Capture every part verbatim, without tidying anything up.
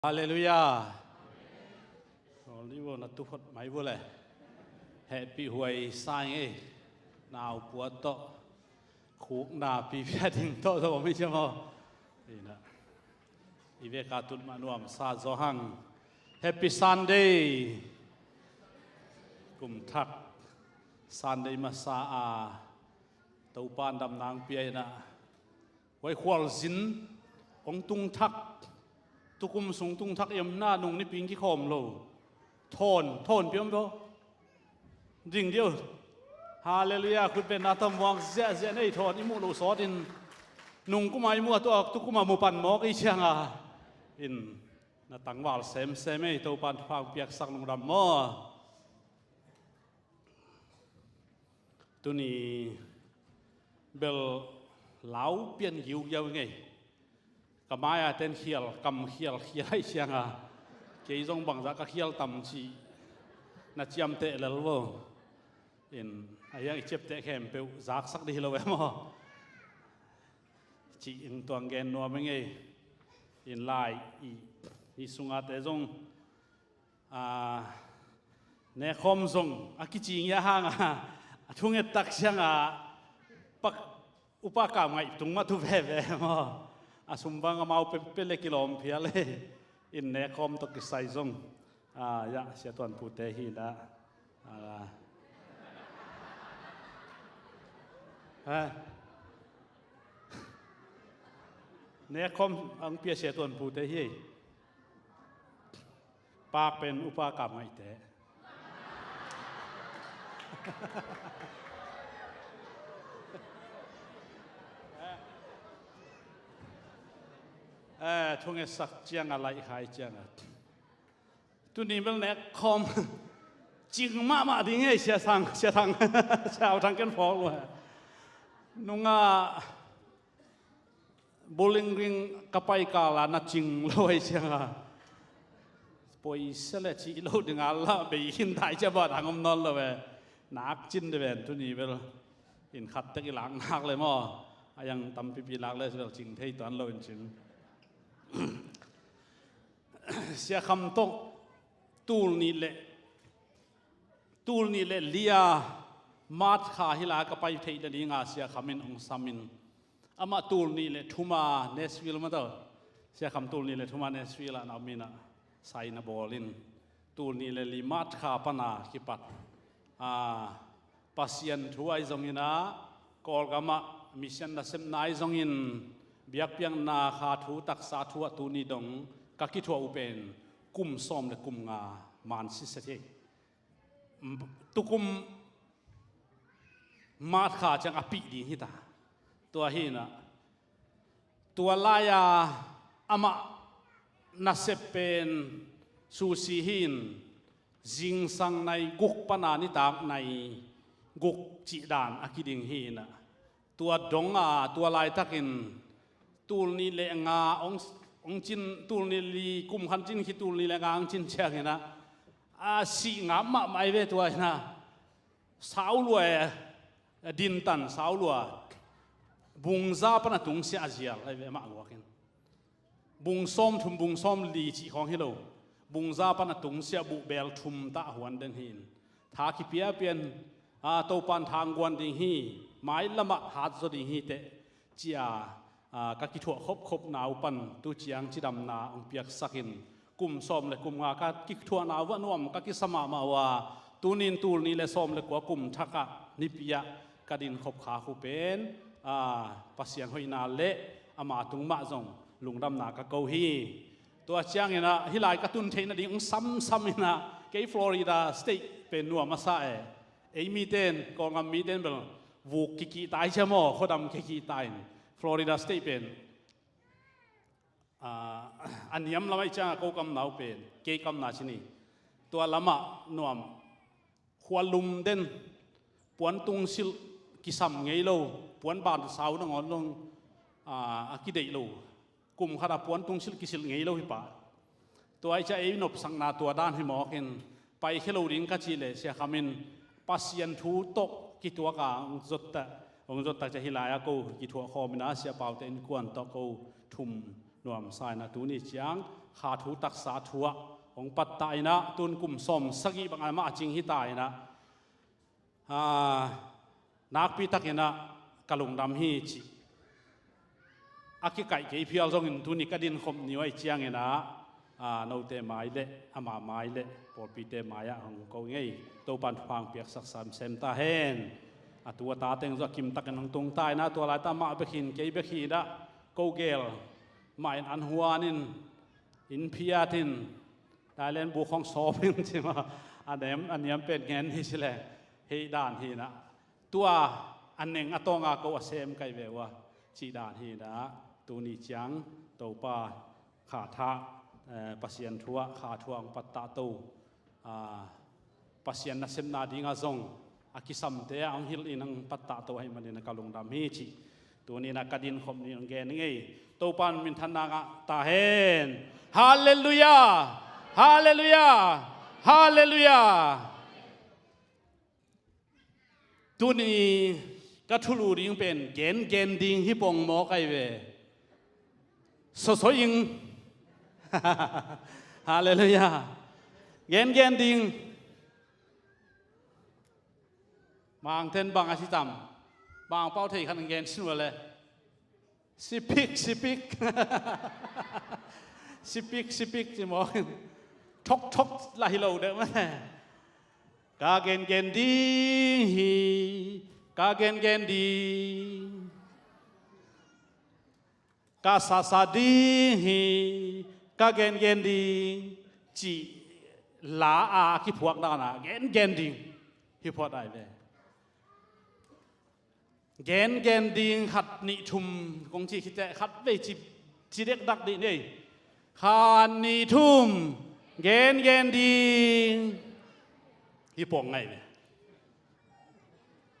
Halleluiah. Olivo na tuphot mai vua le. Hehpih huai sa ing ei. Nau pua tawh khukna pipia ding tawh tawh om hi ciam aw. Ina i veka tut mah nuamsa zaw hang. Happy Sunday. Kum thak Sunday masa a Topa in damna hong pia ina. Huai khualzin hong tung thak, tukum sung tung thak i om na nung nipi kikhawm lo. Thawn, thawn pi om lo. Ding diu. Halleluiah, khut beng na tam muang ziahziah nei thawn i muh loh sawtin. Nung kuma i muh a tua tukum a mu pan mawk i cianga. In na tangval semsem ei, Topa in thupha hong piaksak lungdam maw. Tuni bel lau pian giugiau ngei. Ka mai-a ten khial, kam khial, khial aih cianga. Kei zong bangzah ka khial tam cih na ciamteh lel vo. In a hiang i ciapteh khempeuh zaksak dih hi lo em aw. Cih in tuang gen nuam ngei. In lai i, i sungate zong a, nekhawm zong a kici ngia hanga, a thunget tak cianga pak upa kam ngaih tung mah thu veve maw. A sum bang amau pepele kilawm phial e. In nekhawm tawh kisai zong a, ya, Sia Tuan Pute hi dah. A, ha. Nekhawm ang pia Sia Tuan Pute hi. Pak pen upa kam ngaihte. Eh, thungetsak cianga laih khai cianga. Tuni bel nek khawm cing mahmah ding hei Sia Thang, Sia Thang, Sia Thang ken phawk lua. Nunga Bowling Green ka pai kala na cing lo ei cianga. Poisa le cih lo dinga la bei hin dai cia ba dang om nawn lo ve. Nak cin de ven tuni bel. In khat tek i lak nak le maw. A yang tampipi lak le bel cing thei tuan lo in cing. Sia Kham tawh tul nih le Tul nih le lia March kha hi la ka pai theih le dinga Sia Kham in hong sam in. Amah tul nih le thuma Nashville mah tawh. Sia Kham tul nih le thuma Nashville ah na om in a sai na bawl in. Tul nih le li March kha pana kipat a, Pasian thu ahi zongin a, Kawlgam ah mission nasepna ahi zongin biakpiakna kha thu taksa thu ah tuni dong ka kithuah uh pen kum sawm le kum nga man siset hi. Tukum March kha ciang a pih ding hita. Tua hi na, tua lai-a amah nasep pen susi hi in, zingsang nai guk pana nitak nai guk cih dan a kiding hi na. Tua dong a, tua laitakin tul nih le nga hong, hong cin, tul nih li kum khan cin khi tul nih le nga hong cin ciangin a, a sih ngap mahmah hi ve tua hi na. Saulua e, dintan saulua. Bungza pana tungsiah a zial hi ve mah guakin. Bung sawm thum, bung sawm li cih khawng hi lo. Bungza pana tungsiah buh bel thum tah huan den hi in. Tha kipiapian, a, Topan thang guan ding hi, mailamah hat zaw ding hi teh, cia, a, ka kithuah khopkhopna uh pan, tu ciang cidamna hong piaksak in, kum sawm le kum nga ka kithuahna uh va nuam ka kisa mahmah uh a, tunin tul nih le sawm le kua kum thakah, nipi ah, ka din khop khak uh pen, a, Pasian hoihna le ama tung mah zong lungdamna ka ko hi. Tua ciangin a, hih lai ka tun theih nading hong samsam in a, kei Florida State pen nuam a sa e. Ei miten, Kawlgam miten bel vuk kikihta hi cia maw, khuadam kikihta in. Florida State pen, a, a niam lam ahi cianga ko kamna uh pen, kei kamna ci ni. Tua lamah nuam, khua lum den, puan tungsilh kisam ngei lo, puan ban sau nangawn zong, a, a kideih lo. Kum khatah puan tungsilh kisilh ngei lo hi pah. Tua ahi ciah ei nopsakna tua dan hi mawkin, paikhia lo ding ka cih leh Sia Kham in Pasian thu tawh kituak a hong zot tak, hong zot tak ciah hih lai-ah ko kithuah khawm in a, Sia Paute innkuan tawh ko thum nuamsa in a, tuni ciang kha thu taksa thu ah hong pattah in ah, tun kum sawm sagih bang amah a cing hi ta in ah, a, nakpi takin ah ka lungdam hi cih a kikaih kei phial zongin tuni ka dinkhop ni uh ahih ciangin ah, a, note mai le ama mai le pawlpite mai-ah hong ko ing ei. Topa'n thupha hong piaksak semsem ta hen. A tu a ta teng zong a kimtakin hong tung ta in ah, tua laitakin mah bek hi-in, kei bek hi-in ah, ko gel mah in an huan in, in phiat in, Thailand buk hong sawp in ci mah, a nem, a niam pen ngen hi ci leng, hih dan hi-in ah, tua a neng a tawng a ko a sem ka hi ve uh a, cih dan hi-in ah, tuni ciang Topa kha thah, eh, Pasian thu ah, kha thu ah hong pattahto, a, Pasian nasepna dingah zong a kisamte ah hong hilh in hong pattahto ahih manin ah ka lungdam hi cih tuni in ah ka dinkhop ni hong gen ing ei. Topa'n minthanna ngah ta hen. Halleluiah! Halleluiah! Halleluiah! Tuni ka thulu ding pen gengen ding hi pong maw, kai ve? Sosoi ing. Halleluiah. Gengen ding. Mangte'n bang a ci tam? Mangpau thei khat in gen sin uh leh. Sipik, sipik. Sipik, sipik ci maw. Thok, thok lah hi lo deuh mah. Ka gengen ding hi, ka gengen ding. Ka sasa ding hi, ka gengen ding. Cih la a kiphuak dan a gengen ding hi phot ai ve. Gengen ding khat nih thum kong cih khit teh khat vei ci, ci dekdak dih ni ei. Khat nih thum, gengen ding. Hi pong ngai ve.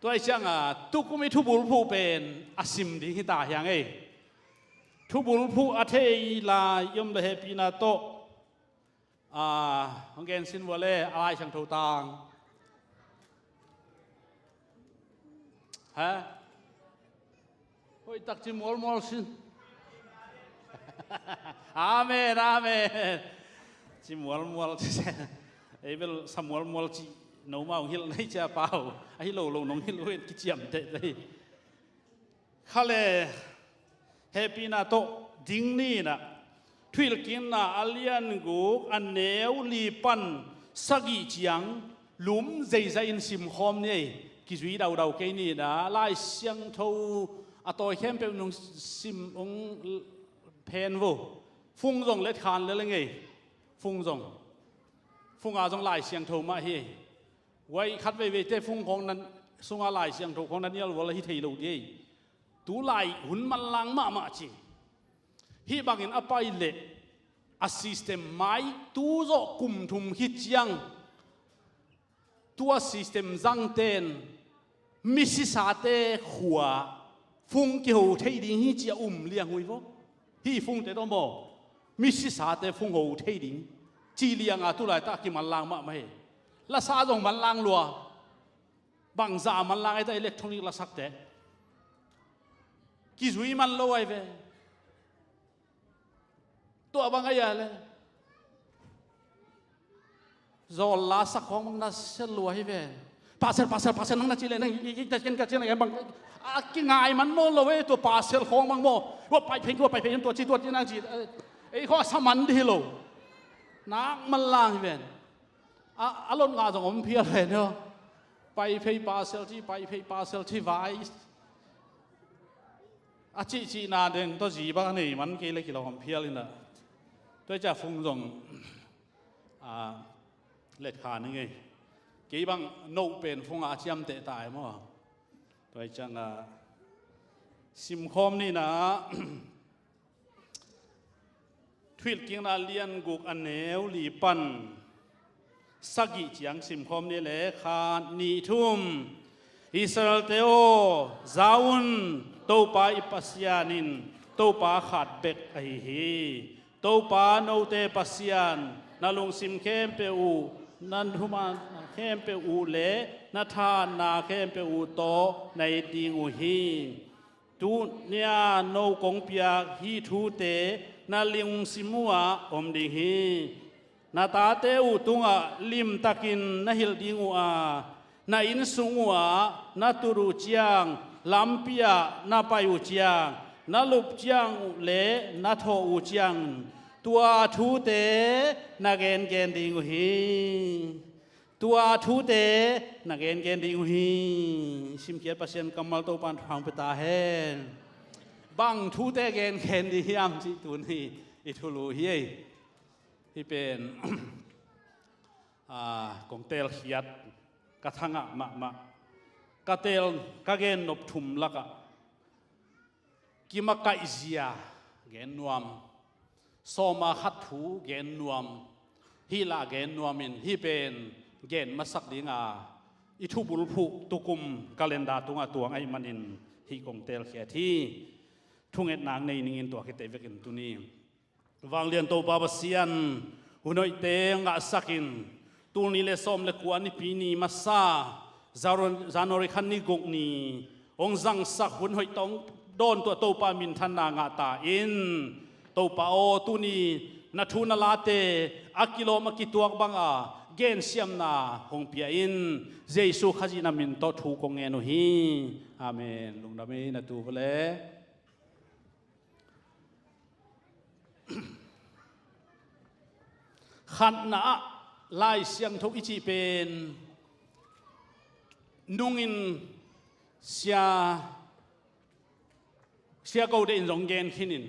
Tua ahih ciangin tukum i thubulphuh pen a sim ding hi ta hiang ei. Thubulphuh a thei lai i om leh hehpihna tawh, a, hong gen sin vua leh, a Lai Siangtho tang. Ha? Hoih tak ci mualmual sin. Amen, amen. Ci mualmual ci sen. Ei bel sa mualmual ci, nomau hong hilh nai cia pau. Ahi lo lo nong hilh uh in kiciamteh tei. Kha leh hehpihna tawh ding ni in ah, Thuhilhkikna a lian guk a neu li pan sagih ciang lum zeizai in simkhawm ni ei. Kizui daudau kei ni in ah, Lai Siangtho a tawi khempeuh nong sim, hong phen vo. Fung zong letkhan lel ing ei. Fung zong, fung ah zong Lai Siangtho mah hi ei. Huai khat veiveite fung khawng nan, sungah Lai Siangtho khawng nan nial vual hi thei lo di ei. Tulai hun manlang mahmah ci. Hih bangin a pai leh a system mai tu zawh kum thum khit ciang, tua system zangte'n misisate khua fung kiho thei ding hi ci a um liang uh hi vo. Hih fungte tawh maw, misisate fung ho thei ding ci liang a tulaitak kimanlang mahmah hi. Lasa zong manlang lua. Bangzah a manlang ei ta, electronic lasakte. Kizui man lo ai ve. Tua bang ai a leh, zawl lasak khawng bang na sel lua hi ve. Pastor, pastor, pastor, nang na ci leh, nang i, i, i, ka cin, ka cin, bang a kingai man nawn lo ei, tua pastor khawng bang maw. Tua pai phei, tua pai phei, tua ci, tua ci, nang ci. Ei khawng a sa man di hi lo. Nak manlang hi ven. A, a lot ngah zong om phial ven hi aw. Pai phei pastor ci, pai phei pastor ci vai. A cihcihna deng tawh zi bang a nei man kei leh kilawm phial in ah. Tua hi ciang fung zong, a, letkhan ing ei. Kei bang no pen fung ah a ciamteh ta ei maw. Tua hi ciang, a, simkhawm ni in ah, Thuhilhkikna lian guk a neu li pan sagih ciang simkhawm ni leh, khat, nih, thum. Israelte aw, za un, Topa i Pasian in Topa khat bek ahi hi. Topa note Pasian, na lungsim khempeuh uh, na thuman khempeuh uh leh na thahatna khempeuh uh tawh na it ding uh hi. Tuni-a no kong piak hih thute na lungsim uhah om ding hi. Na tate uh tungah limtakin na hilh ding uh a, na innsung uhah na tut uh ciang, lampi ah na pai uh ciang, na lup ciang uh le na thawh uh ciang, tua thute na gengen ding uh hi. Tua thute na gengen ding uh hi. Simkhiat Pasian kammal Topa'n thupha hong pia ta hen. Bang thute gengen ding hiam cih tuni i thulu hi. Hih pen, a, kong teelkhiat ka thangah mahmah. Ka teel, ka gen nop thum lakah kimakaihzia gen nuam, sawma khat thu gen nuam, hih lah gen nuam in, hih pen gen masak dinga i thubulphuh tukum calendar tungah tuang ahih manin hih kong teelkhiat hi. Thungetna nei ningin tua khit teh vekin tuni Vanglian Topa Pasian, hun hoihte ngahsakin, tul nih le sawm le kua Nipi ni masa, January kha ni guk ni hong zangsak hun hoih tawh hong dawntuah Topa minthanna ngah ta in. Topa aw, tuni na thu na late a kilawm a kituak banga gensiamna hong pia in. Jesu Khazih na min tawh thu kong ngen uh hi. Amen. Lungdam ei, na tu vua le. Khatna ah Lai Siangtho i cih pen nungin sia, sia Ko te in zong gen khinin,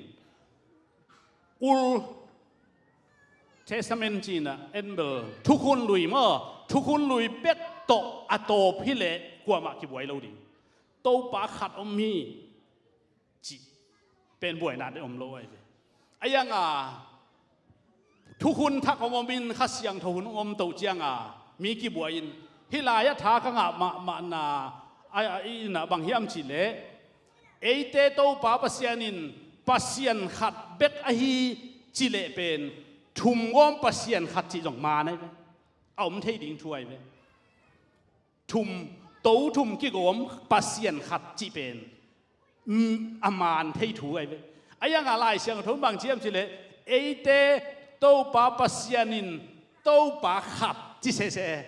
Old Testament cihna en bel thukhun lui maw, thukhun lui bek tawh a tawp hileh kuamah kibuai lo ding. Topa khat om hi cih pen buaina ding om lo ahi ve. A ianga thukhun thak om om in Kha Siangtho hun om to cianga mi kibuai in, hih lai-ah tha ka ngah mahmahna a, a, i na bang hiam cihleh, eite Topa Pasian in Pasian khat bek ahi cileh pen thumgawm Pasian khat cih zong man ahi ve. A om thei ding thu ahi ve. Thum, to thum kigawm Pasian khat cih pen, mm, a man thei thu ahi ve. A ianga Lai Siangtho bang ci hiam cihleh, eite Topa Pasian in Topa khat ci sese.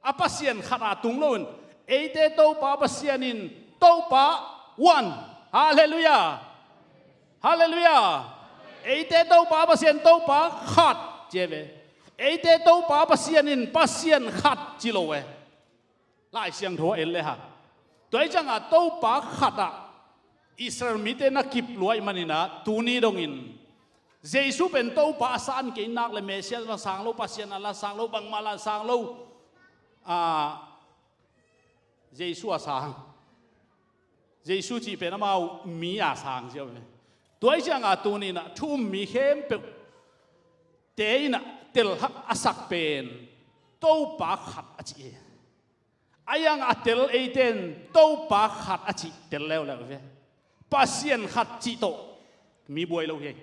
A Pasian khat a tung loin, eite Topa Pasian in Topa one. Halleluiah. Halleluiah. Eite Topa Pasian Topa khat ci ahi ve. Eite Topa Pasian in Pasian khat ci lo e. Lai Siangtho ah en le hang. Tua hi cianga Topa khat ah Israel mite na kip lua ahih maninah tuni dongin Jesu pen Topa a san kei nak le Messiah la sang lo, Pasian a la sang lo, bangmah la sang lo. A, Jesu a sang. Jesu cih pen amau mi a sang ziau ve. Tua hi cianga tuninah thu um mi khempeuh te inah telhak a sak pen Topa khat a cih hi. A ianga a tel eite in Topa khat a cih tel leuleu ve. Pasian khat cih tawh mi buai lo hi.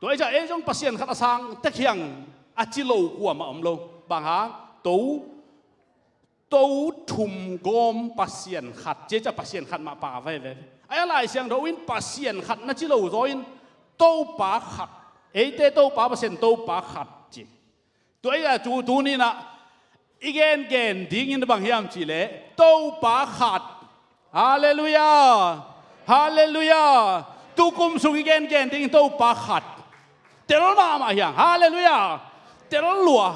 Tua hi ciah ei zong Pasian khat a sang tek hiang a ci lo kuamah om lo. Bang hang? To, to thum gawm Pasian khat. Cia ciah Pasian khat mah pha veve. A ia Lai Siangtho in Pasian khat na ci lo zaw in Topa khat. Eite Topa Pasian Topa khat ci. Tua hi a tu, tuninah i gengen dingin bang hiam cihleh Topa khat. Halleluiah. Halleluiah. Tukum sung i gengen dingin Topa khat. Tel mahmah hiang. Halleluiah. Tel lua.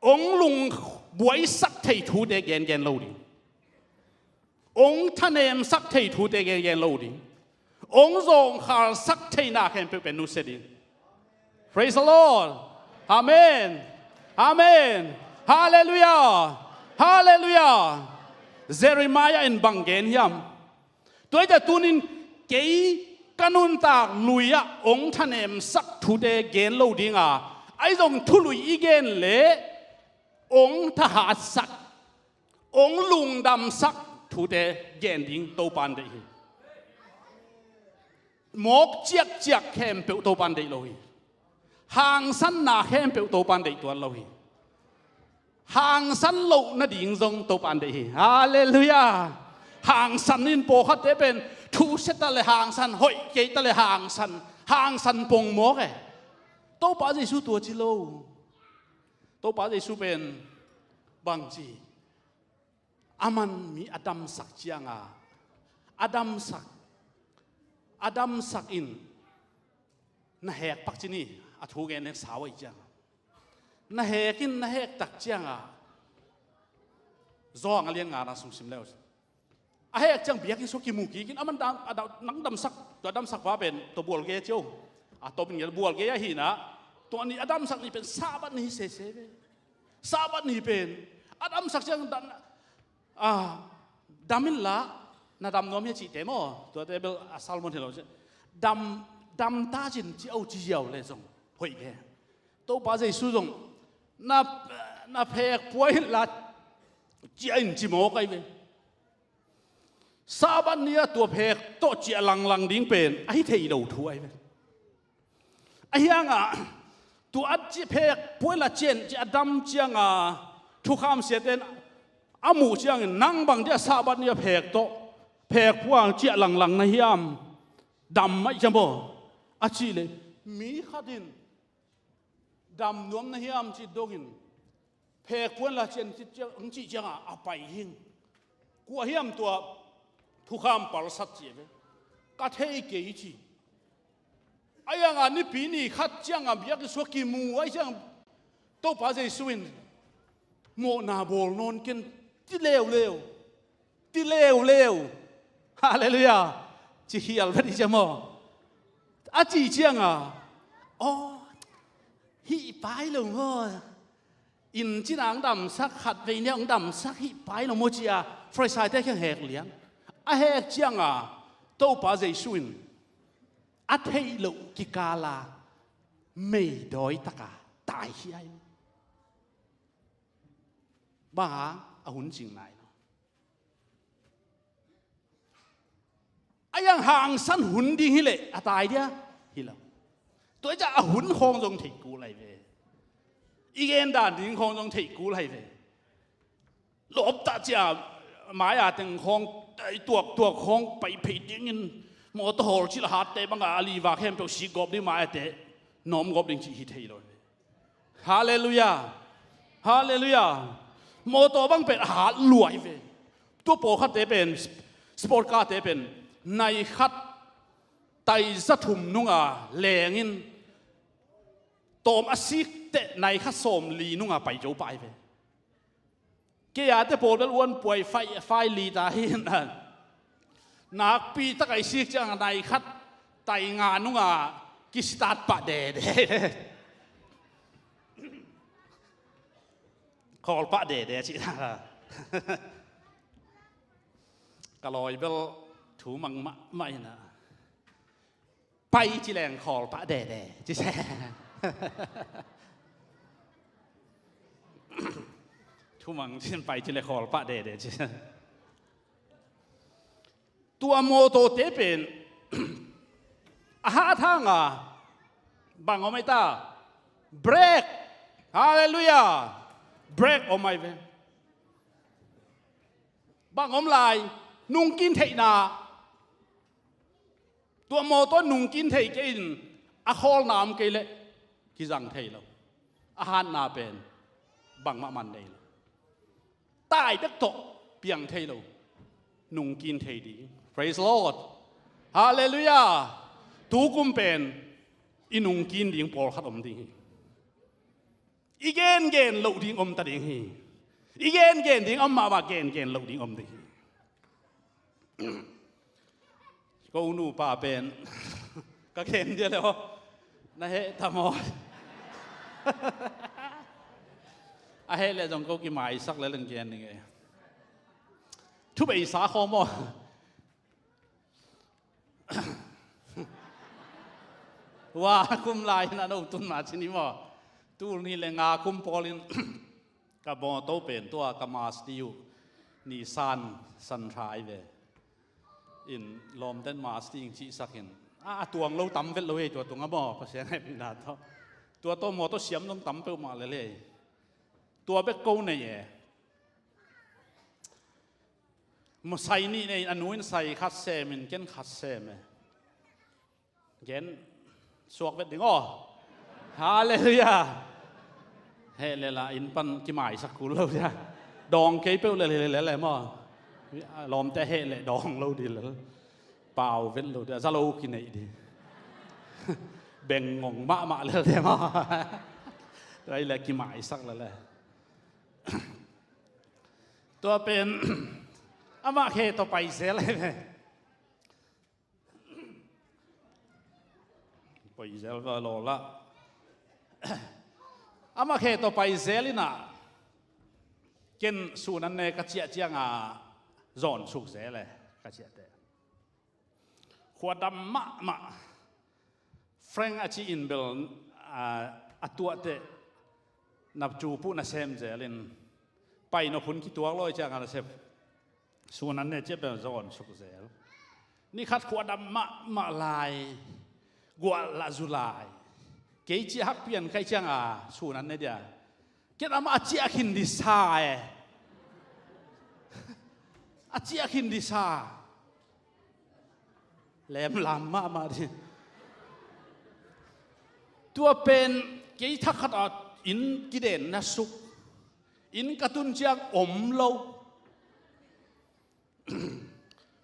Ong lungbuaisak thei thute gengen lo ding. Ong thanemsak thei thute gengen lo ding. Ong zawngkhalsak theina khempeuh pen nusia ding. Praise the Lord. Amen. Amen. Halleluiah. Halleluiah. Jeremiah in bang gen hiam? Tua hi ta tunin kei ka nuntak lui-ah ong thanemsak thute gen lo dinga, ahi zong thului i gen leh ong thahatsak, ong lungdamsak thute gen ding Topa'n deih hi. Mawk ciakciak khempeuh Topa'n deih lo hi. Hangsanna khempeuh Topa'n deih tuan lo hi. Hangsan loh nading zong Topa'n deih hi. Halleluiah. Hangsan in pawlkhatte pen thu sia ta le hangsan, hoih kei ta le hangsan, hangsan pongmawk e. Topa Jesu tua ci lo. Topa Jesu pen bangci, aman mi a damsak cianga, a damsak, a damsak in na hek pak ci ni, a thu gen nek sau ahi cianga. Na hek in na hek tak cianga, Zawng a lian ngana sung sim leu. A hek ciang biakinn sua kimu kikin, aman dam, a dam, nang damsak, tua damsak pa pen tua bual gei a cio. A tawpin gei bual gei ahi na, tua ni a damsak ni pen Sabbath ni hi sese ve. Sabbath ni pen a damsak ciang dam, a, dam inla, na dam nuam hi a cihte maw? Tuate bel a sermon hi lo ci. Dam, dam ta cin ci au ci ziau le zong hoih ve. Topa Jesu zong na, na phek pua inla, ciah in ci mawk ahi ve. Sabbath ni-a tua phek tawh ciah langlang ding pen ahi thei lo thu ahi ve. Ahi hangah tua a ci phek pua inla ciah in ci a dam cianga thukham siate in a muh ciangin, nang bang dia Sabbath ni-a phek tawh, phek pua ciah langlang na hiam? Dam mah i ciam aw a cih leh, mi khat in dam nuam na hiam cih dongin, phek pua inla ciah in ci ciang, hong cih ciangah a pai hing. Kua hiam tua thukham palsat ci ve. Ka thei kei ci. Ahi hangah nipi ni khat ciangah biakinn sua kimu ahi ciang, Topa Jesu in mawhna bawl nawn ken, ti leuleu. Ti leuleu. Halleluiah. Ci khial vet i ciam aw a cih cianga, aw, hih pai lo maw? Inn cina hong damsak, khatvei ni-a hong damsak, hih pai lo maw ci-a Farisaite kiang hek liang. A hek cianga Topa Jesu in a theih loh kikala meidawi taka taikhia hi. Bang hang? A hun cing nai lo. A iang hangsan hun ding hileh a tai dia hi lo. Tua i ciah a hun khawng zong theih kul ahi ve. I gen dan ding khawng zong theih kul ahi ve. Lawptah cia mai-a teng khawng, i tuaktuak khawng pai phei dingin mawtaw hawl cil a hatte banga a liva khempeuh sik gawp ding, mai-a te nawm gawp ding cih hi thei lo hi ve. Halleluiah. Halleluiah. Mawtaw bang pen a hat luai ve. Tua pawlkhatte pen, sport car-te pen nai khat tai za thum nunga lengin tawm a sik teh nai khat sawm li nunga pai zo pah hi ve. Kei a te pawl bel uan puai fai, fai li ta hi in a. Nakpi taka i sik ciang nai khat tai nga nunga kisitat pah dede. Khawl pah dede cih na. Ka lawi bel thu mang mahmah in a. Pai ci leng khawl pah dede ci se. Thumang cin pai ci le khawl pah dede ci se. Tua mawtawte pen a hat hanga bang om ahi ta? Brake. Halleluiah. Brake om ahi ve. Bang om lai? Nungkin theihna. Tua mawtaw nungkin thei kei in a khawlna om kei leh kizang thei lo. A hatna pen bangmah man nei lo. Tai bek tawh piang thei lo. Nungkin thei ding. Praise Lord. Halleluiah. Tukum pen i nungkin ding pawlkhat om ding hi. I gengen loh ding om ta ding hi. I gengen ding om mahmah, gengen loh ding om ding hi. Ko nupa pen ka gen dia le aw, na heh ta maw? A heh le zong ko kimaisak le leng gen ding e. Thubeisa khawm aw. Hua kum lai-in a no tunna cin hi maw? Tul nih le nga kum pawlin ka mawtaw pen tua ka masti uh Nissan Sentra hi ve. In lawmten masti in cihsak in a, a tuang lo tam vet lo hi, tua tunga maw, Pasian hehpihna tawh. Tua tawh mawtaw siam zong tam peuhmah lel hi. Tua bek ko nei e. Masai nih nei, a nu in sai khat sem in, ken khat sem e. Gen suak vet ding aw. Halleluiah. Heh lel a inn pan kimaisak kul lo dia. Dawng kei peuh lel hi lel e maw. Lawmte heh leh dawng lo di lel. Pau vet lo dia, za lo kineih di. Beng ngong mahmah lel dia maw. Tua hi leh kimaisak lel e. Tua pen amah khe tawh pai zel e. Pai zel va lo la. Amah khe tawh pai zel in ah, ken sun an ne ka ciah ciang a, zawn suk zel e, ka ciah teh. Khua dam mahmah. Frank a ci in bel, a, a tuah teh, na cu puh na sem zel in, pai nop hun kituak lo ciang a nasep sun an ne ciah bel zawn suk zel. Ni khat khua dam mahmah lai, guah lah zu lai. Kei ciah hak pian kai ciang a sun an ne dia. Ken amah a ciah khin di sa e. A ciah khin di sa. Lemlam mahmah di. Tua pen kei thakhat a inn kiden na suk. Inn ka tun ciang om lo.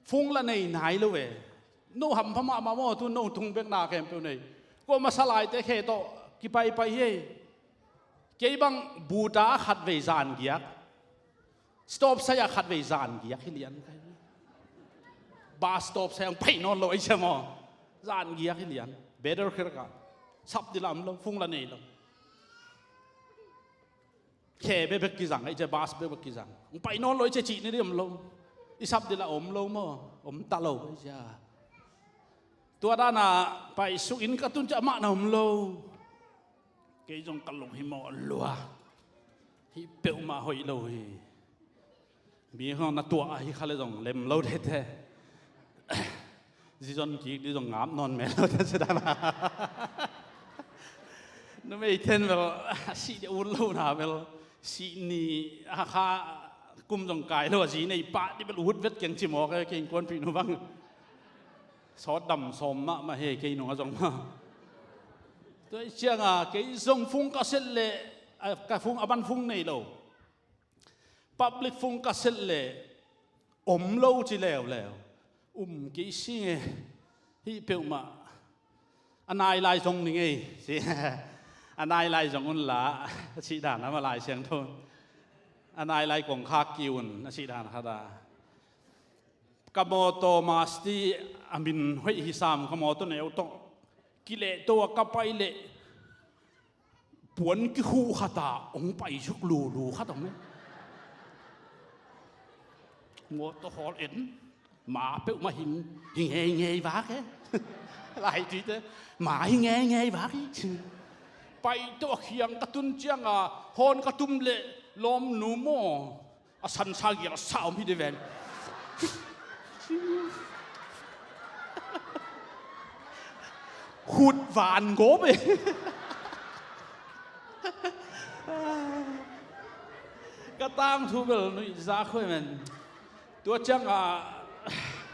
Phung la nei nai lo e. No hampha mahmah maw, tu no tung bek na khempeuh nei. Kua masa laite khe tawh kipaipai hi. Kei bang buta khatvei zan giak. Stop sai a khatvei zan giak hi lian. Bus stop sai ang pai nawn lo ei sia maw. Zan giak hi lian. Better khirka. Sap di lam lo, phung la nei lo. Khe bekbek kizang, ei cia bus bekbek kizang. Ang pai nawn lo ei cia cih ni di om lo. I sap di la om lo maw. Om ta lo ei cia. Tua dana pai suk inn ka tun cia mah na om lo. Kei zong ka lung hi mawh lua. Hih peuhmah hoih lo hi. Mi hong na tuah ahi kha le zong lem lo dete. Zizon kik di zong ngap nawn mel lo dete si dana. Numei ten bel sih di ut lo na bel sih ni a kha kum zong kai lo a zi nei pah di bel ut vet keng ci mawk e keng kuanpih nu bang. Sawt dam sawm mahmah he kei nung a zong mah. Tua i cianga kei zong fung ka set leh ka fung a ban fung nei lo. Public fung ka set leh om lo ci leuleu. Um kei sing e hih peuhmah. A nai lai zong ning ei. A nai lai zong un la a cih dan a ma lai siangtho. A nai lai kongkhak ki un a cih dan khat a. Ka mawtaw masti a min hoih hi sam ka mawtaw neu tawh kilehto a ka pai leh puan kikhuh khata hong pai suk lulu khat om e. Mawtaw hawl en ma peuhmah hi ngeingei vak e. Laituite ma hi ngeingei vak hi. Pai tawh a khiang ka tun cianga hawn ka tum leh lawmnu maw. A sansa gial sa om hi de ven. Khut van gawp e. Ka tangthu bel nuih za khuai men. Tua cianga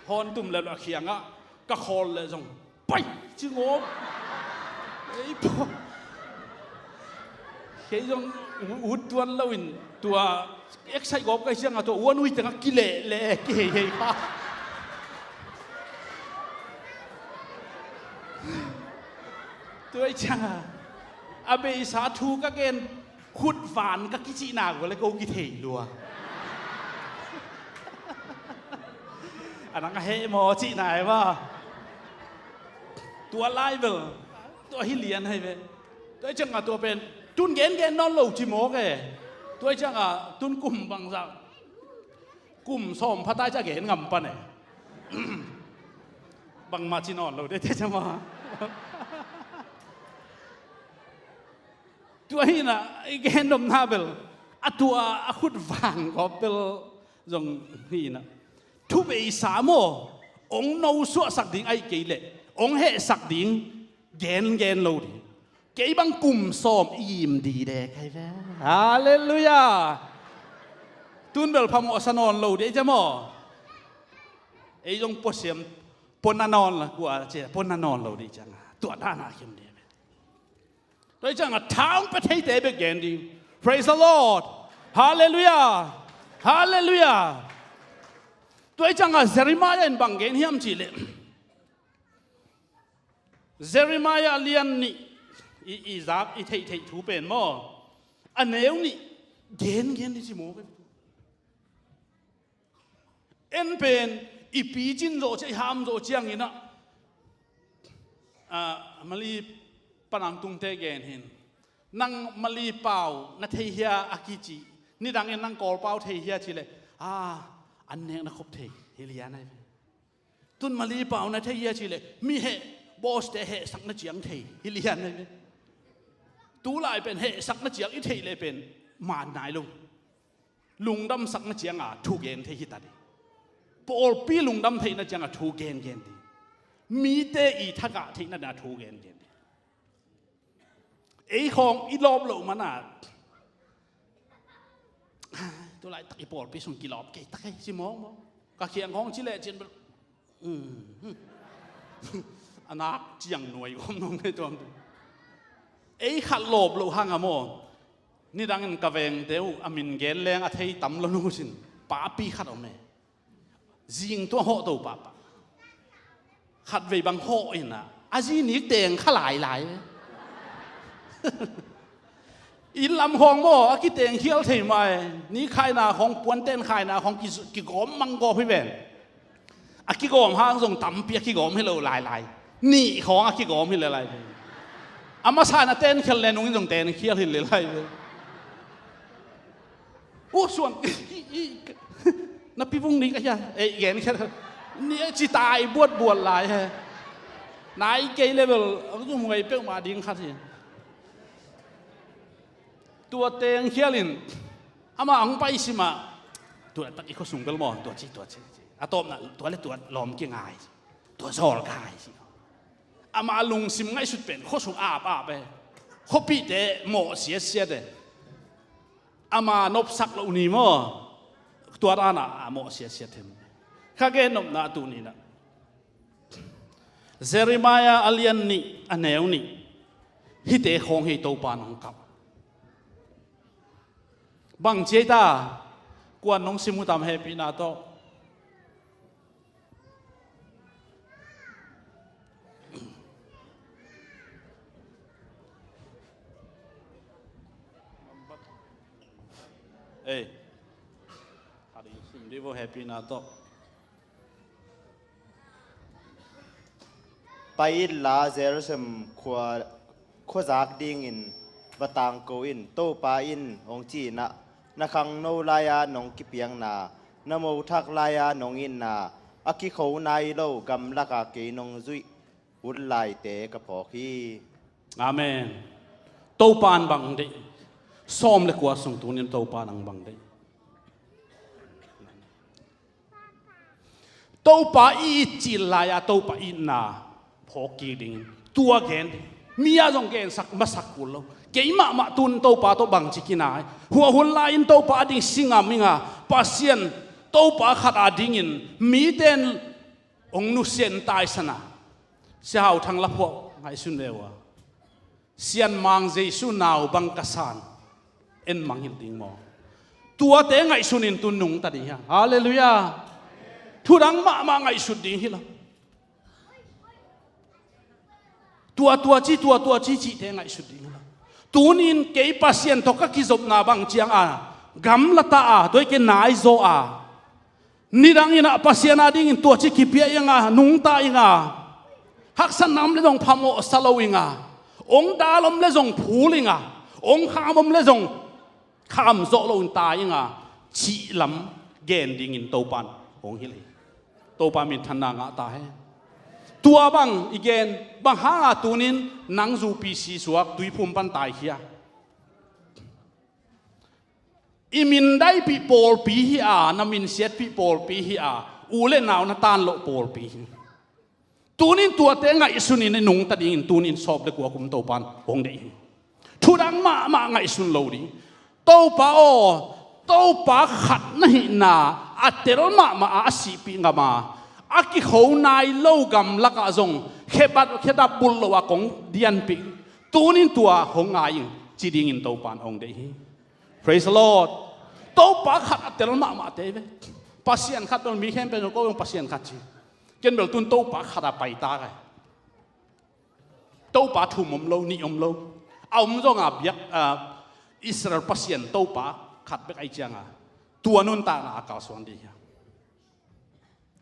hawn tum le lo a khianga ka khawl le zong pai ci ngawp. Ei pua. Kei zong ut tuan loin tua eksai gawp kai sianga tua uan ui tengah kileh leh kihei hei kha. Tua i cianga a beisa thu ka gen. Khut van ka kicihna ko le ko kithei lua. A nang a heh maw cihna e maw. Tua lai bel tua hi lian hai ve. Tua i cianga tua pen tun gengen nawn lo ci mawk e. Tua i cianga tun kum bangzah kum sawm phatai cia gen ngam pan e. Bangmah ci nawn lo dete cia maw. Tua hina i gen nopna bel a tua a khut vang gawp bel zong hina. Thubeisa maw ong no suahsak ding aih kei leh ong hehsak ding gengen lo ding. Kei bang kum sawm i im di de kai ve. Halleluiah. Tun bel phamawh sa nawn lo dih cia maw. Ei zong puasiam, pua na nawn la kua ci, pua na nawn lo dih cianga tua dana kim dih. Tua i cianga tha hong pia theite bek gen dih. Praise the Lord. Hallelujah. Hallelujah. Tua i cianga Jeremiah in bang gen hiam cih leh, Jeremiah a lian nih, i, i zak i theihtheih thu pen maw, a neu nih gen gen dih ci maw. En pen i picin zawh ciang, i ham zawh ciangin ah, ah, Mali panang tungte gen hin, nang Mali pau na thei hia a kici, nidangin nang Kawl pau thei hia ci leh, ah, an nek na khop thei hi lian ai ve. Tun Mali pau na thei hia ci leh, mi heh, boss te hehsak na ciang thei hi lian ai ve. Tulai pen hehsak na ciang i theih leh pen man nai lo. Lungdamsak na cianga thugen thei hi ta dih. Pawlpi lungdam theih na cianga thugen gen dih. Mite i thagah theih na cianga thugen gen dih. Ei khawng i lawp loh mana, tulaitak i pawlpi sung kilawp kei ta kei ci mawkmawk. Ka khiang khawng ci leh cin bel, um, a nak ciang nuai om nong nei tuam tu. Ei khat lawp loh hanga maw, nidangin ka vengte uh a min gen leng a thei tam lo nu sin, papi khat om e. Zing tua hawh to pahpah. Khatvei bang hawh inah a zi nik teng kha lailai. Inn lam khawng maw a kiteng khial thei mai. Nik khaina khawng, puanten khaina khawng ki, kigawm mang gawp hi ven. A kigawm hang zong tampi a kigawm hi lo lailai. Nih khawng a kigawm hi lailai. A masa na ten khial le nungin zong ten khial hi lailai. Uh, suan. Na pi vung nik a hia. Ei, gen khiat. Ni a ci tai buatbuat lai he. Nai kei level a zum ngai peuhmah ding khat hi. Tua teng khialin ama hong pai simah, tua tak i khuasung bel maw, tua ci, tua ci, ci. A tawpna tua le tua lawm kingai ci. Tua zawl kai ci. Ama lungsim ngaihsut pen khuasung apap e. Khuapihte mawh siatsiat e. Ama nopsak loh ni maw? Tua dana a mawh siatsiat hem. Kha gen nopna tu nina, Jeremiah a lian nih a neu nih. Hihte khawng hi Topa nong kap. Bang ciai ta, kuan nong sim uh tam hehpihna tawh. Ei, khat in sim dih vo hehpihna tawh. Pai inla Jerusalem khua, khuazak dingin va tangko in, Topa in hong ci inah, na khangno lai-a nong kipiakna, na mothak lai-a nong itna, a kikho nai lo gamlaka kei nong zuih hun laite ka phawk hi. Amen. Topa in bang deih? Sawm le kua sung tunin Topa in bang deih? Topa i it cil lai-a Topa itna phawk kik dingin tua gen ding. Mi-a zong gensak masak kul lo. Keimahmah tun Topa tawh bangci kinai? Hua hun lai-in Topa a ding singam inga, Pasian Topa khat a dingin mite in hong nusia in taisana. Sia Hau Thang laphuah ngaihsun ve uh a, Sian Mang Jesu nau bang ka san, en mangngilh ding maw? Tuate ngaihsun in tun nungta ding hiam? Halleluiah. Thudang mahmah ngaihsut ding hi lo. Tua tua ci, tua tua ci cihte ngaihsut ding hi lo. Tunin kei Pasian tawh ka kizopna bang ciang a gamla ta a, tua hi kei naizaw a, nidang inah Pasian a dingin tua ci kipia inga, nungta inga, haksatna om le zong phamawhsa lo inga, ong dal om le zong phul inga, ong kham om le zong kham zawh loin ta inga, cih lam gen dingin Topa in hong hilh hi. Topa minthanna ngah ta hen. Tua bang i gen, bang hanga tunin nang zupi si suak, tuiphum pan taikhia? I mindaipih pawlpi hi a, na minsiatpih pawlpi hi a, u le nau na tanlawh pawlpi hi. Tunin tuate ngaihsunin i nungta dingin tunin sawm le kua kum Topa in hong deih hi. Thudang mahmah ngaihsun lo ding. Topa aw, Topa khat na hihna a tel mahmah a, a sihpih ngam a, a kikho nai lo gamlakah zong khedap, khedap bulh lo a kong dianpih, tunin tua hong ngai ing ci dingin Topa in hong deih hi. Praise the Lord. Topa khat a tel mahmah te ve. Pasian khat bel mi khempeuh in ko Pasian khat ci. Ken bel tun Topa khat a pai ta kai. Topa thum om lo, nih om lo. A om zonga biak, ah, Israel Pasian Topa khat bek ahi cianga tua nuntakna a kalsuan ding hi a.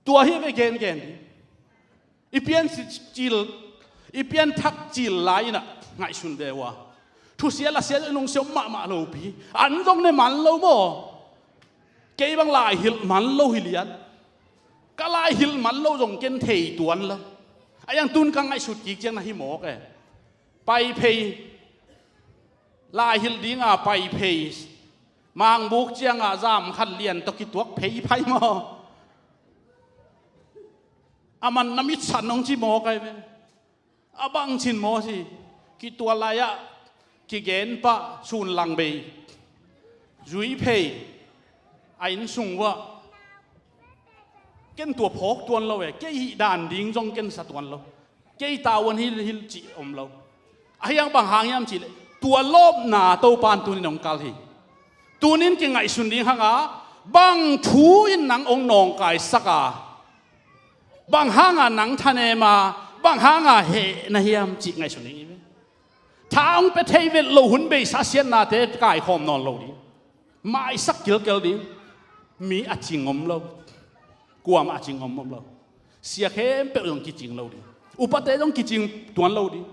Tua hi ve gengen ding. I pian cil, i pian thak cil lai-in ah ngaihsun ve ua. Thusia lasia zong lungsiam mahmah lopi. An zong ne man lo maw? Kei bang lai hilh man lo hi lian. Ka lai hilh man lo zong ken thei tuan lo. A iang tun ka ngaihsut kik ciang na hi mawk e. Pai phei. Lai hilh dinga pai phei. Mangbuk cianga zam khat lian tawh kituak phei phai maw? A man na mitsan hong ci mawk ai ve. A bang cin maw si, kitual lai-ah kigen pah sun lang bei, zui phei, a inn sung uah. Ken tua phawk tuan lo e, kei hih dan ding zong ken sa tuan lo. Kei tavuan hilh hilh cih om lo. A hiang bang hang hiam cihleh tua lawpna Topa in tunin hong kal hi. Tunin kingaihsun ding hanga bang thu in nang hong nawngkaisak a, bang hanga nang thanem a, bang hanga heh na hiam cih ngaihsun ding hi ve. Tha hong pia thei vet lo hun beisa siatnate kaikhawm nawn lo ding. Maisak kilkel ding. Mi a cing om lo. Kuamah a cing om om lo. Sia khempeuh zong kicing lo ding. Upate zong kicing tuan lo ding.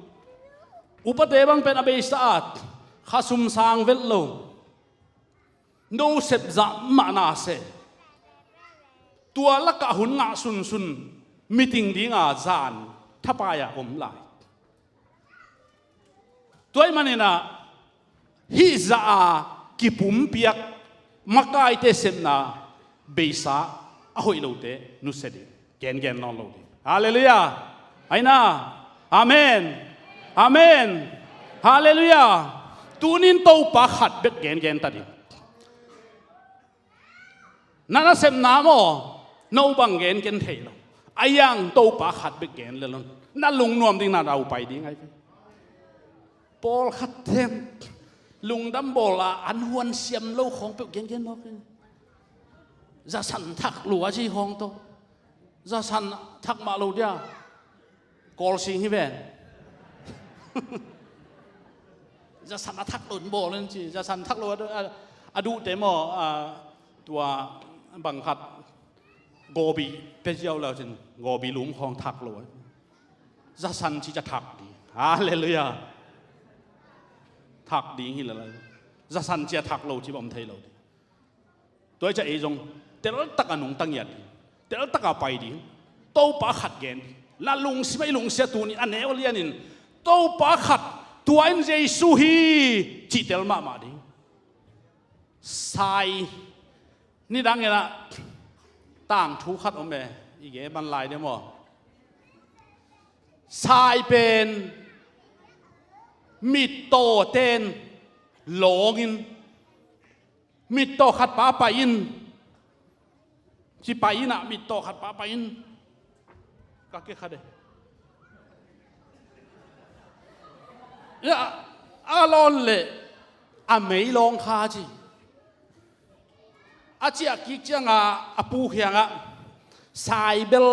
Upate bang pen a beisa at khasum sang vet lo. No sep zah mah na se. Tua lakah hun ngah sunsun miting dinga zan thapai-a om lai. Tua ahih maninah hih zah a kipumpiak makaite sepna beisa a hoih lote nusia ding. Gengen nawn lo ding. Halleluiah. Aina. Amen. Amen. Halleluiah. Tunin Topa khat bek gengen ta ding. Na nasepna maw, no bang gen ken thei lo. A iang Topa khat bek gen le lon. Na lungnuam ding na raupai ding ai. Pawlkhat teng lungdam bawl a an huan siam lo khawng peuh gengen mawk in. Zasan thak lua ci khawng tawh. Zasan thak mah lo dia. Kawlsing hi ven. Zasan a thak lo in bawl in ci. Zasan thak lo a, a, a duhte maw, a, tua bang khat gawbi pia ziau leu cin gawbi lum khawng thak lo. Zasan ci ca thak ding. Halleluiah. Thak ding hi lalai. Zasan cia thak lo ci bawm thei lo ding. Tua i ca ei zong teltak a nungta ngiat ding. Teltak a pai ding. Topa khat gen ding. Na lungsim a i lungsia tunin a neu lianin Topa khat tua in Jesu hi cih tel mahmah ding. Sai nidang inah tangthu khat om e, i ge man lai ding maw? Sai pen mittaw ten lawngin mittaw khat pa pai in. Ci pai inah mittaw khat pa pai in. Ka ke khat e. A lawn leh a mei lawng kha ci. A ciah kik cianga a pu khiangah saibel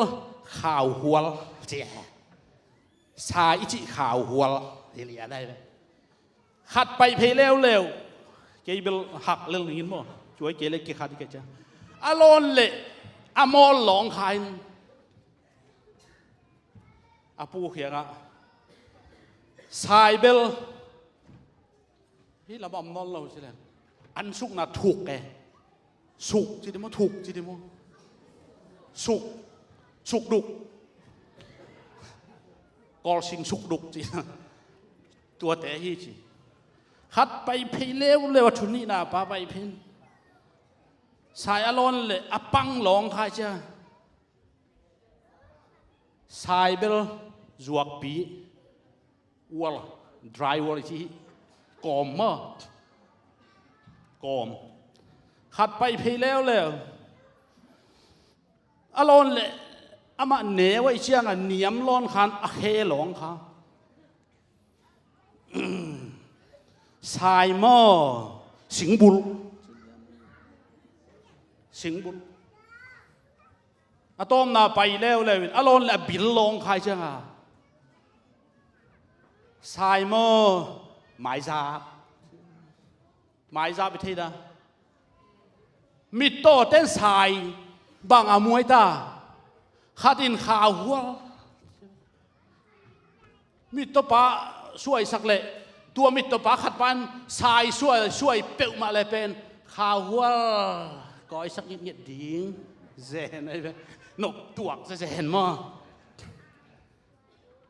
khauhual ci. Sai i cih khauhual hi lian ai ve. Khat paih phei leuleu. Kei bel hak lel ningin maw? Cuai kei le kikhat i kei cia. A lawn leh a mawl lawng kha in a pu khiangah saibel hih lamah om nawn lo ci leng an sukna thuk e. Suk ci ding maw, thuk ci ding maw? Suk. Sukduk. Kawlsing sukduk ci. Tuate hi ci. Khat pai phei leuleu a thun nihna pa pai phei. Sai a lawn leh a pang lawng khai cia. Saibel zuakpi. Wall, dry wall i ci hi. Kawm maw? Kawm. Khat paih phei leuleu. A lawn leh Amah neu ahih ciangah niam lawn khan a khe lawng kha. Sai maw, singbulh. Singbulh. A tawpna pai leuleu in a lawn le a bil lawng kha ahih ciangah sai maw, maizap. Maizap i thei dah. Mittawten sai bang a muai ta. Khat in khauhual. Mittawpa suaisak leh tua mittawpa khatpa in sai suai, suai peuhmah le pen khauhual kawisak ngitnget ding. Zen ahi ve. Noktuak zen maw.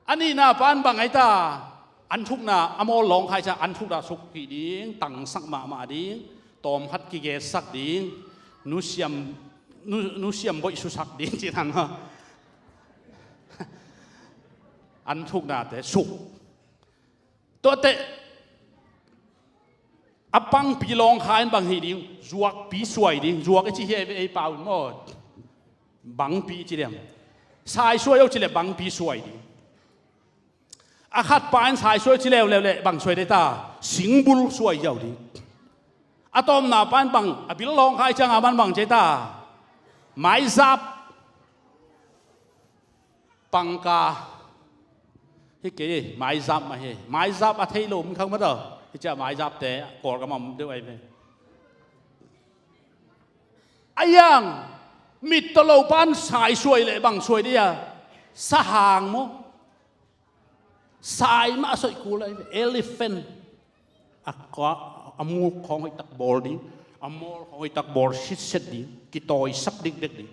A nihna pan bang ahi ta, an thukna a mawl lawng kha ahih ciang an thukna suk kik ding, tangsak mahmah ding, tawmkhat kigetsak ding, nusiam, nu, nusiam boih susak ding cih dan maw. An thuknate suk. Tuate a pangpi lawng kha in bang hi ding, zuakpi suai ding, zuak i ci hi ei pau in maw. Bangpi i ci diam. Sai suai o ci le bangpi suai ding. A khatpa in sai suai ci leuleu le bang suai dei ta, singbulh suai ziau ding. A tawpna pa in bang, a bil lawng kha ahih ciangah man bang ci ta, maizap. Pangka. Hi kei, maizap mah hi. Maizap a thei lo om khang mah tawh. Hi ciah maizapte Kawlgam a om deuh ahi ve. A yang, mittaw lo pan sai suai le bang suai dia. Sahang maw. Sai mah a soih kul ahi ve. Elephant. A kua, a muk khawng hoihtak bawl ding, a mawl khawng hoihtak bawl sitset ding, kitawisak dikdek ding,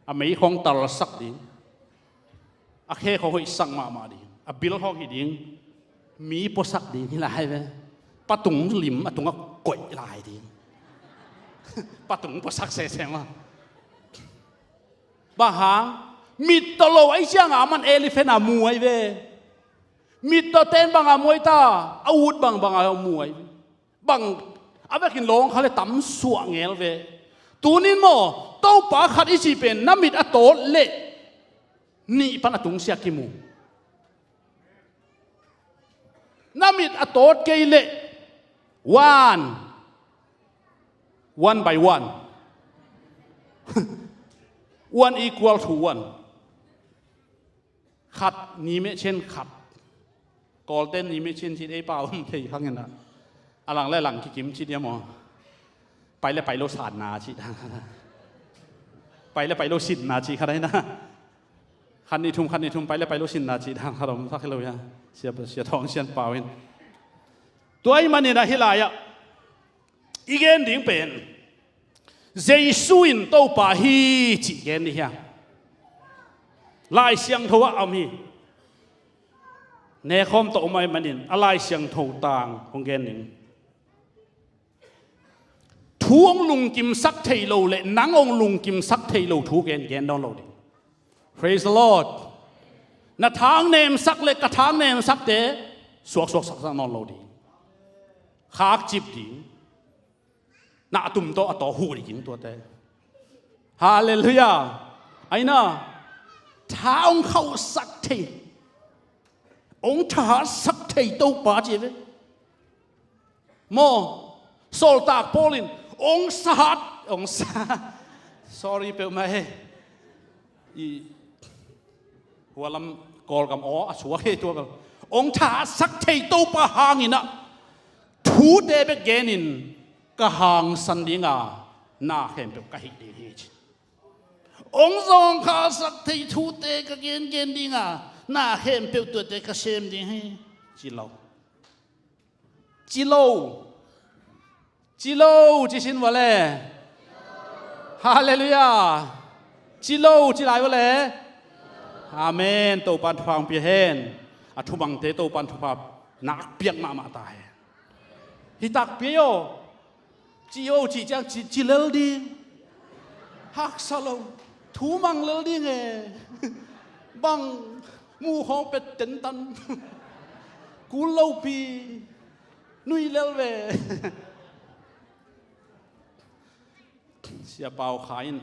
a mei khawng talsak ding, a khe khawng hoihsak mahmah ding, a bil khawng hi ding, mi puasak ding hi lai ve. Patung lim a tungah koih lai ding. Patung puasak sese mah. Bang hang, mittaw lo ahih ciangah aman elephant a mu ahi ve. Mittawten bang a muai ta, a ut bang bang a muai. Bang a vekin lawng kha le tam suah ngel ve. Tunin maw, Topa khat i cih pen na mit a tawt leh nih pan a tungsiah kimu. Na mit a tawt kei leh one, one by one. One equal to one. Khat, ni mehcen khat. Kawlten ni mehcen cin ei pau om thei khang in ah. A lang le lang kikim cin ia maw. Pai le pai lo sanna cih dan. Pai le pai lo sinna cih khat ahi na. Khat ni thum, khat ni thum, pai le pai lo sinna cih dan khat om sak hi lo ia. Sia, sia thawng sian pau in. Tua ahih manin ah hih lai-ah i gen ding pen Jesu in Topa hi cih gen ding hi a. Lai Siangtho ah a om hi. Nekhawm tawh om ahih manin a Lai Siangtho tang hong gen ding. Thu hong lungkimsak thei lo le nang hong lungkimsak thei lo thu gen, gen dawn lo ding. Praise the Lord. Na thang nemsak le ka thang nemsakte suaksuak saksak nawn lo ding. Khakcip ding. Na a tum tawh a tawh huh ding tuate. Halleluiah. Aina, tha hong khauhsak thei, hong thahatsak thei Topa ci ve. Maw, sawltak Paul in hong sahat, hong sa, sorry peuhmah he. I hualam Kawlgam aw a suak he tua bel. Hong thahatsak thei Topa hangin ah thute bek genin ka hangsan dinga na khempeuh ka hih ding hi ci. Hong zawngkhaisak thei thute ka gengen dinga na khempeuh tuate ka sem ding hi ci lo. Ci lo. Ci lo ci sin vua le. Halleluiah. Ci lo ci lai vua le. Amen. Topan thupha hong pia hen. A thumangte Topan thupha nak piak mahmah ta hen. Hi takpi aw. Ci aw cih ciang ci, ci lel ding. Haksa lo. Thu mang lel ding e. Bang muh khawng pet tentan. Kul lopi. Nui lel ve. Sia Pau Khai in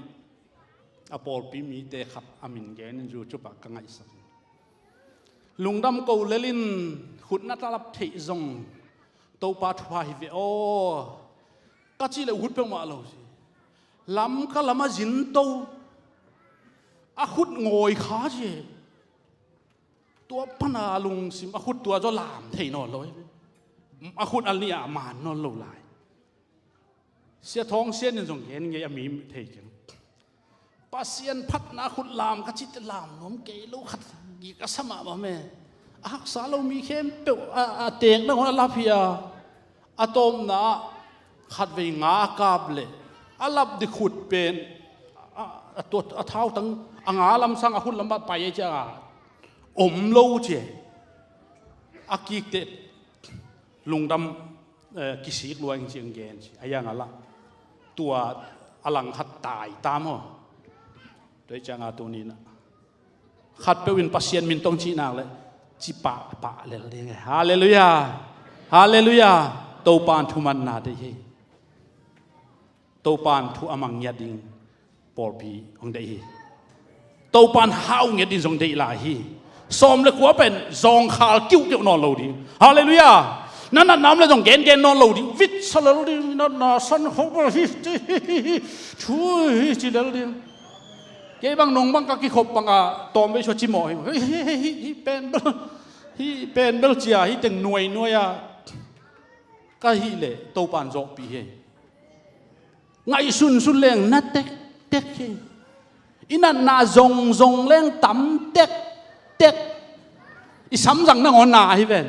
A pawlpi mite khat a min gen in YouTube ah ka ngaihsak. Lungdam ko lel in, khut na thalap theih zong Topa thupha hi ve aw, ka cih leh ut peuhmah lo ci. Lamka lam a zin to, a khut ngawi kha ci. Tua pana lungsim, a khut tua zaw lam thei nawn lo hi. A khut a nih ah man nawn lo lai. Sia Thawng Sian in zong gen ngei a, mi thei keng. Pasian phatna khut lam ka cih teh lam nuam kei lo khat gik a sa mahmah me. A haksa lo mi khempeuh a, a teek nangawn a lap hi a, a tawpna ah khatvei nga a kap leh a lap ding khut pen a, a, a, a thautang a nga lam sang a khut lam ah pai ei ciang a om lo ci. A kik teh lungdam, eh, kisik lua ing ci, ong gen ci. A yang a lah tua a langkhat tai ta maw. Tua hi ciang a tuni-in ah khatpeuh in Pasian min tawh ci nak leh ci pahpah lel ding e. Halleluiah. Halleluiah. Topa in thumanna deih hi. Topa in thu a mang ngiat ding pawlpi hong deih hi. Topa in hau ngiat ding zong deih lai hi. Sawm le kua pen zawngkhal kiuhkeuh nawn lo ding. Halleluiah. Na natna om leh zong gengen nawn lo ding. Vitsa lel ding, natna san khop hi, hi, hi, hi, thu hi ci lel ding. Kei bang nong bang ka kikhop bang a tawmvei sua cimawh hi. Hi, hi, hi, hi, hi pen bel, hi pen bel cia, hi teng nuainuai a ka hih leh Topa in zawhpih hi. Ngaihsunsun leng na tektek hi. I natna zongzong leng tam tektek. I samzang nangawn na hi ven.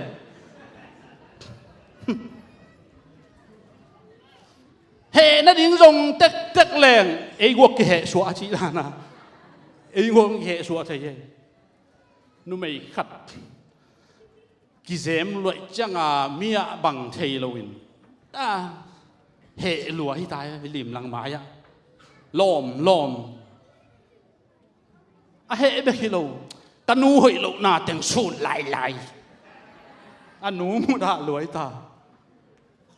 Heh nading zong tektek leng ei guak kiheh suah a cih dan a, ei guak kiheh suah thei hi. Numei khat kizem luaih ciang a mi ah bang thei loin a heh lua hi ta hi, limlang mai ah lawmlawm. A heh bek hi lo, ka nu hoih lohna teng sun lailai. A nu mudah lua hi ta.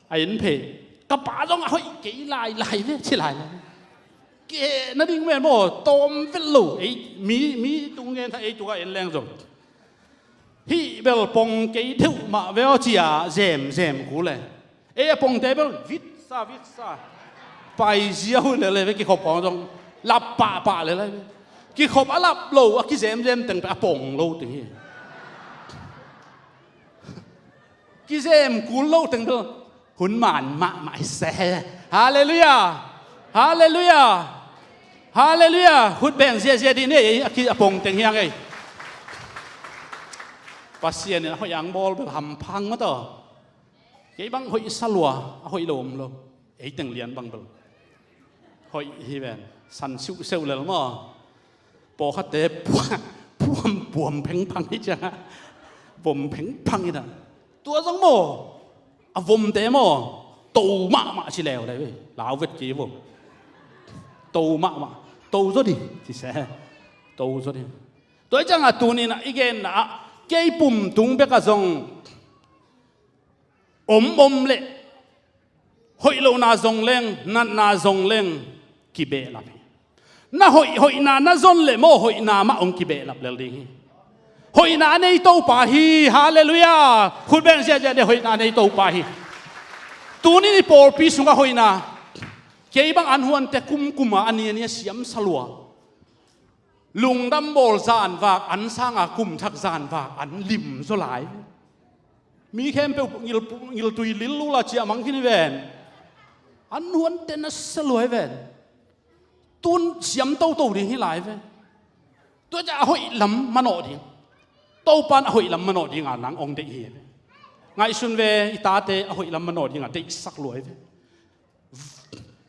A en phei, ka pa zong a hoih kei lailai ve, ci lailai. Kiheh nading ven maw, tawm vet lo. Ei, mi, mi tung gen tha, ei tung a en leng zong hih bel pong kei deuh mah ve aw, ci a zemzem kul e. Ei a pongte bel vitsa vitsa pai ziau lel e ve, kikhop khawng zong lap pahpah lel e ve. Kikhop a lap lo, a kizemzem teng pen a pong lo ding hi. Kizem kul lo teng bel hun man mahmah hi se. Halleluiah. Halleluiah. Halleluiah. Khut beng ziahziah dih ni, a ki, a pong teng hiang ei. Pasian in a hoih ang bawl bel hampha ing maw taw. Kei bang hoih sa lua, a hoih lo om lo. Ei teng lian bang bel hoih hi ven, san siuhseuh lel maw. Pawlkhatte puam, puam, puam phengphang hi ciang a, vom phengphang hi ta. Tua zong maw, a vomte maw, to mahmah ci leuleu hi. Lau vet kei vo. To mahmah. To zaw dih ci se. To zaw dih. Tua hi ciang a tuni-in ah i genna ah kei pum tung bek ah zong om om leh, hoih lohna zong leng, natna zong leng kibehlap hi. Na hoih, hoihna na zon leh maw, hoihna mah hong kibehlap lel ding hi. Hoihna a nei Topa hi. Halleluiah. Khut beng ziahziah dih, hoihna a nei Topa hi. Tuni-in i pawlpi sungah hoihna, kei bang an huante kumkum a, a ni a ni a siam sa lua. Lungdam bawl zanvak, an sang a kum thak zanvak an lim zaw lai. Mi khempeuh ngil, ngiltui lil lula ciah mang khin hi ven. An huante na sa lua hi ven. Tun siam toto ding hi lai ve. Tua ciah a hoih lam manawh ding, Topa in a hoih lam manawh ding a nang hong deih hi ve. Ngaihsun ve, i tate a hoih lam manawh ding a deihsak lua hi ve.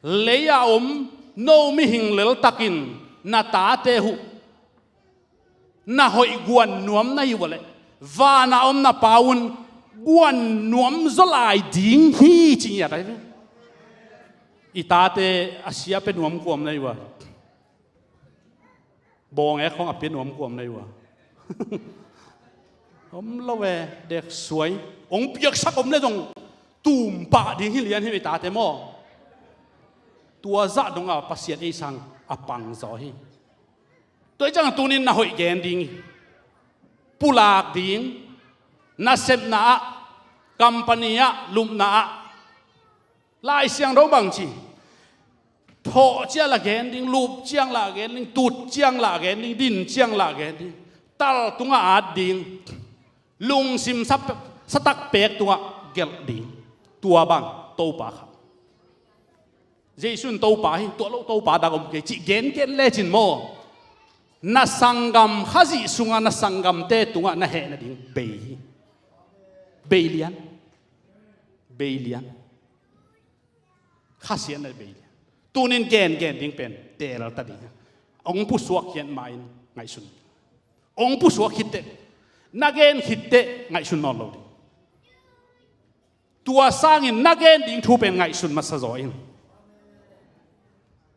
Lei a om no mihing leltak in na tate uh na hoih guan nuam na hi uh leh, van a om na Pa un guan nuam zaw lai ding hi, ci ngiat ahi ve. I tate a sia pia nuam kua om na hi uh a? Bawng ek khawng a pia nuam kua om na hi uh a? Om lo e, dek suai. Hong piaksak om leh zong tum pah ding hi lian hi ve, i tate maw. Tua zah dong a Pasian ei sang a pang zaw hi. Tua hi ciang tunin na hoih gen ding hi. Pulak ding, nasepna ah, company ah, lupna ah. Lai Siangtho bang ci? Thawh ciang lah gen ding, lup ciang lah gen ding, tut ciang lah gen ding, din ciang lah gen ding. Tal tungah at ding. Lungsim sa, sa takpek tungah gelh ding. Tua bang Topa kha. Jesu in Topa hi, tua lo Topa dak om kei cih gengen lecin maw, na sanggam Khazih sungah na sanggamte tungah na heh nading bei hi. Bei lian. Bei lian. Khasiatna bei lian. Tunin gengen ding pen teel ta ding. Hong pusuak khiat ma-in ngaihsun. Hong pusuak khit teh, na gen khit teh ngaihsun nawn lo ding. Tua sangin na gen ding thu pen ngaihsun masa zaw in.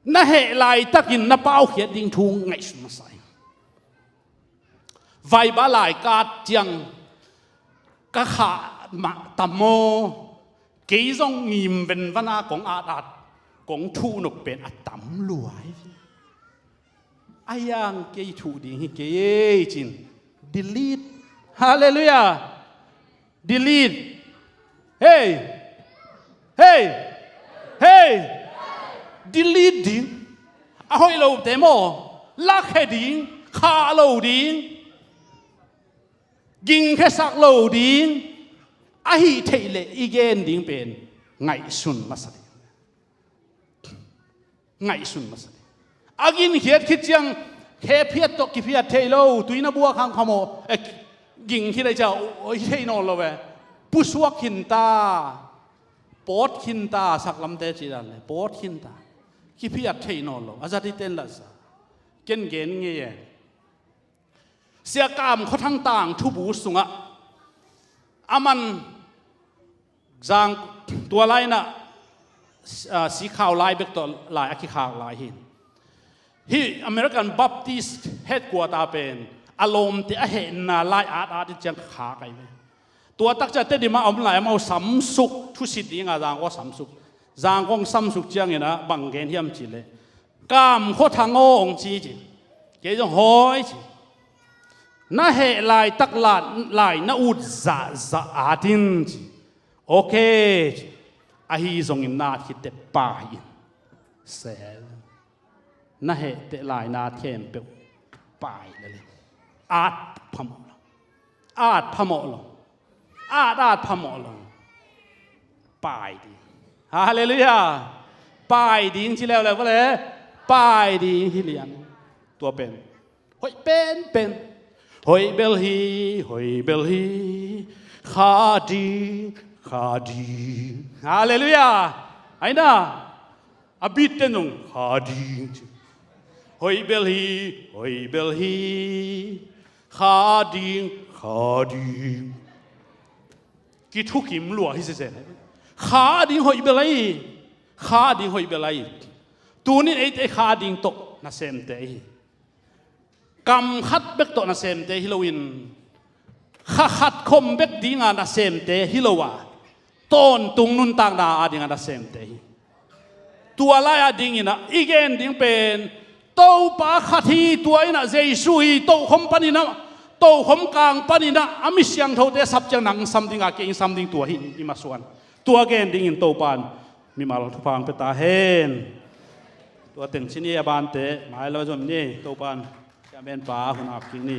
Na heh laitakin na paukhiat ding thu ngaihsun masa in. Vaiba lai ka at ciang ka khah mah tam maw? Kei zong ngim venvana kong at at kong thuh nop pen a tam lua hi. A yang kei thuh ding hi kei ei cin. Delete. Halleluiah. Delete. Hei. Hei. Hei. Delete ding. A hoih lote maw, lakhia ding. Khah lo ding. Gingkhiasak lo ding. Ahih theih leh i gen ding pen ngaihsun masa ding. Ngaihsun masa ding. A ginkhiat khit ciang, khephiat tawh kiphiat thei lo, tui na buak hang phamawh, eh, ging khit ai ciang, oi thei nawn lo ve. Pusuak khin ta, pawt khin ta, saklamte ci dan le, pawt khin ta. Kiphiat thei nawn lo, a zat i ten la sa. Ken gen ngei e. Sia Kam Khua Thang tangthu bu sungah a man zang tua lai-in ah, ah, sikhau lai bek tawh lai a kikhak lai hi. Hih American Baptist headquarter pen a lawmte a hehna lai at at i ciang khak ahi ve. Tua takciang Tedim ah a om lai amau samsuk, thusit dinga Zangkong samsuk. Zangkong samsuk ciangin ah bang gen hiam cih leh, Kam Khua Thang aw, hong ci ci. Kei zong hawi ci. Na heh laitak lai na ut zahzah at in ci. Ok ci. Ahi zongin na at khit teh pai in. Sel. Na heh teh lai na at khempeuh pai lel in. At phamawh lo. At phamawh lo. At, at phamawh lo. Pai ding. Halleluiah. Pai ding ci leuleu vua le. Pai ding hi lian. Tua pen hoih penpen. Hoih bel hi, hoih bel hi. Kha ding, kha ding. Halleluiah. Ai na. A beat ten zong kha ding ci. Hoih bel hi, hoih bel hi. Kha ding, kha ding. Kithukim lua hi sese. Kha ding hoih bel ahi. Kha ding hoih bel ahi. Tunin eite kha ding tawh nasemte hi. Kam khat bek tawh nasemte hi loin, kha khat khom bek dinga nasemte hi lo a, tawntung nuntakna a dinga nasemte hi. Tua lai-a dinginah i gen ding pen Topa khat hi, tua innah Jesu hi. Tokhom paninah, tokhom kang paninah a mi siangthote a sap ciang nang sam dinga kei ing sam ding tua hi, i masuan. Tua gen dingin Topa in mimal thupha hong pia ta hen. Tua teng ci ni, a bante mai lo zom ni. Topa in siamenpa hun ap kik ni.